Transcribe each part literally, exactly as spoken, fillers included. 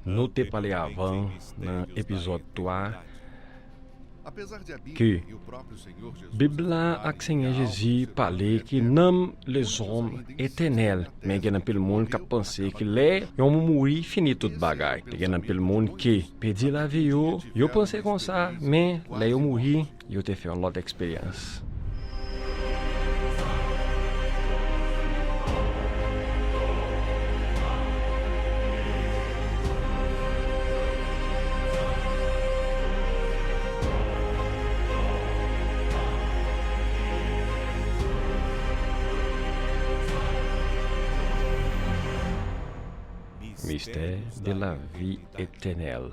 Nou te pale avan nan epizòd twa ke Bib la ak Senyè Jezi pale ke nanm lèzòm etènèl, men gen anpil moun k ap panse ke lè yon moun mouri, fini tout bagay. Gen anpil moun ki pèdi lavi yo, yo panse konsa, men lè yo mouri, yo te fè yon lòt eksperyans. Mystère de la vie éternelle.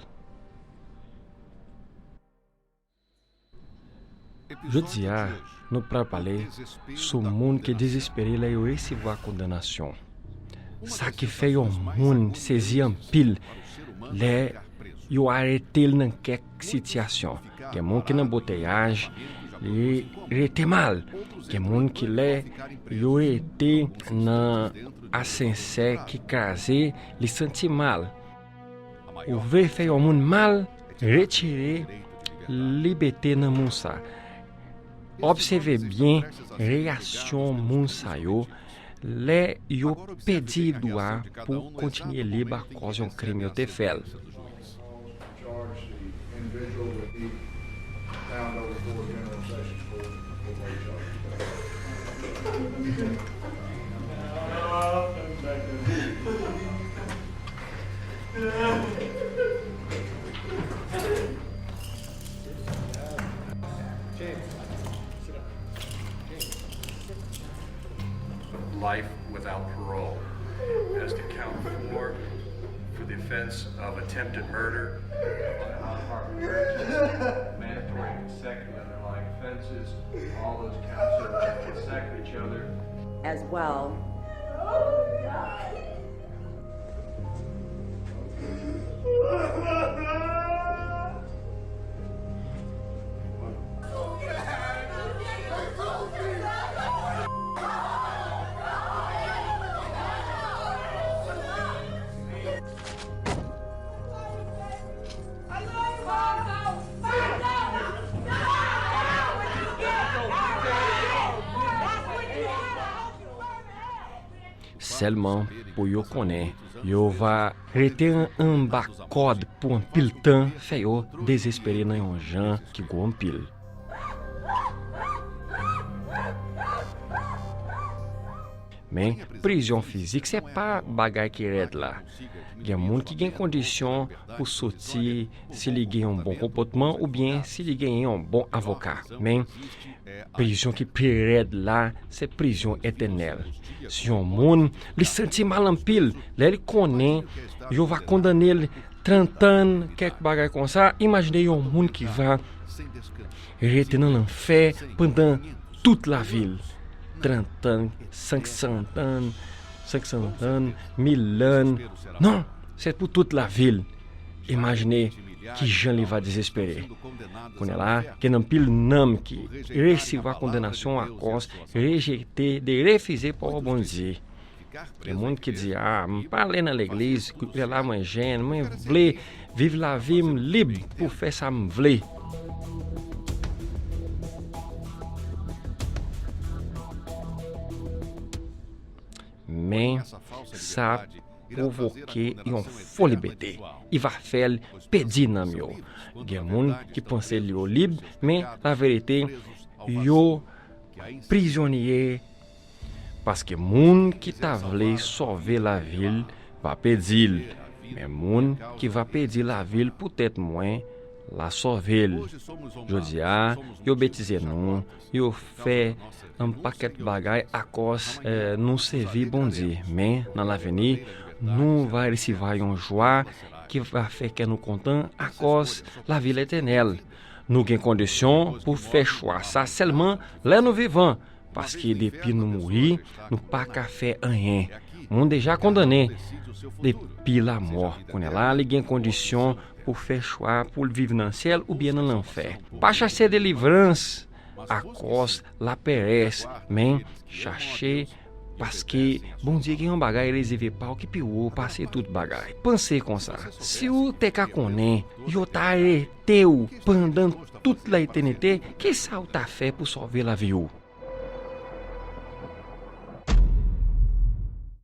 Jodi a, nou pral pale sou moun ki dezespere lè yo resevwa kondanasyon. Sa ki fè yon moun sezi anpil lè yo arete l nan kèk sitiyasyon. Gen moun ki nan bouteyaj, li rete mal. Gen moun ki lè yo rete nan asensè ki kraze, li santi mal. Ou vle fè yon moun mal, retire libète nan moun sa. Obsève byen reyaksyon moun sa yo lè yo pèdi dwa pou kontinye lib akòz yon krim yo te fè l. Charge the individual with the found over four general sessions court for late charges. James, sit down. James, sit down. Life without parole as to count four for the offense of attempted murder. Mandatory consecutive underlying offenses, all those counts are consecutive each other. As well. Sèlman pou yo konnen yo va rete anba kòd pou anpil tan, fè yo dezespere nan yon jan ki gwo anpil. Men, prizon fizik se pa bagay ki rèd la. Gen moun ki gen kondisyon pou soti si li gen yon bon konpòtman oubyen si li gen yon bon avoka. Men, prizon ki pi rèd la, se prizon etènèl. Si yon moun, li santi mal anpil, lè li konnen yo va kondane l trant an, kèk bagay konsa, imajine yon moun ki va rete nan lanfè pandan tout lavi l. Trant an, senk san an, senk san an, mil an. Non, se pou tout lavi l. Imajine kijan li va dezespere. Kounye a la, gen anpil nanm ki resevwa kondanasyon akòz rejete, de refize pawòl Bondye. Gen moun ki di, "A, m pa ale nan legliz, kounye a la mwen jèn, mwen vle viv lavi m lib pou fè sa m vle." Men, sa pwovoke yon fo libète. Li va fè l pèdi nanm yo. Gen moun ki panse yo lib, men laverite, yo prizonye. Paske moun ki ta vle sove lavi l va pèdi l, men moun ki va pèdi lavi l poutèt mwen, la sove l. Jodi a, yo betize nou, yo fè yon pakèt bagay akòz, eh, nou sèvi Bondye. Men, nan lavini, nou va resevwa yon jwa ki va fè kè nou kontan akòz lavi etènèl. Nou gen kondisyon pou fè chwa sa sèlman lè nou vivan, paske depi nou mouri, nou pa ka fè anyen. Moun deja kondane depi lanmò. Kounye a la, li gen kondisyon pou fè chwa pou l viv nan syèl oubyen nan lanfè. Pa chache delivrans akòz lapèrès, men chache Paske Bondye gen yon bagay rezève pa w ki pi wo pase tout bagay. Panse konsa, si w te ka konnen yo ta rete w pandan tout letenite, kisa w ta fè pou sove lavi w?